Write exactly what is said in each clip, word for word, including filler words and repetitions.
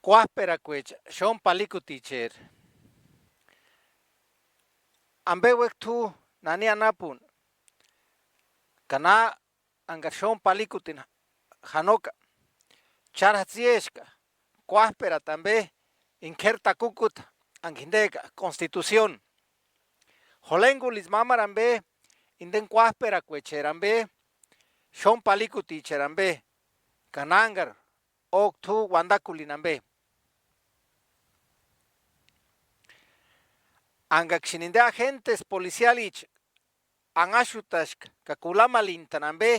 Kuájperakuecha xómpalikutichere. ¿Ambe uék'i t'u nani anapuni? Ka na angari xómpalikutini janoka, chári jatsiska kuájperata ambe, enka k'éri takukuta, enka jinteka Constitución. Jolhenkulisï mámaru ambe, inteni kuájperakuecheri ambe, xómpalikuticheri ambe, ka nánkaru ók'u t'u uantakulini ambe. Enkaksïni inte agentes policialicha anhaxutaska ka kulamalintani ambe,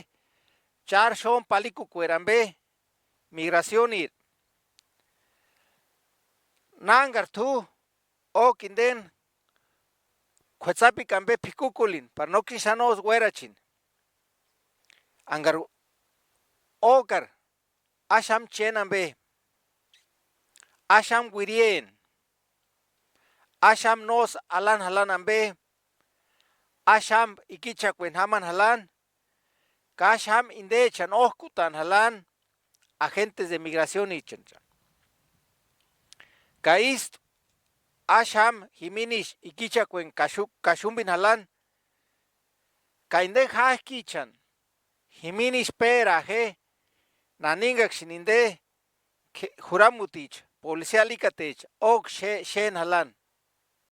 chári xómpalikukueri ambe, migracioniri, nánkaru t'u ók'u inteni k'uetsapikua ambe p'ikukulini para nóksï xáni nósï uérachini. Enkaru ók'ari axamu chéni ambe, axamu uirieni, axamu nósï alani jalani ambe, axamu ikichakueni jamani jalani, ka axamu intechani ók'utani jalani agentes de migracionichantsï. Ka ístu axamu jiminisï ikichakueni kaxu-, kaxumpini jalani, ka inteni ják'ichani jiminisï péraa je, naninkaksïni inte k'e-, juramuticha policialikatecha ók'u xe-, xéni jalani.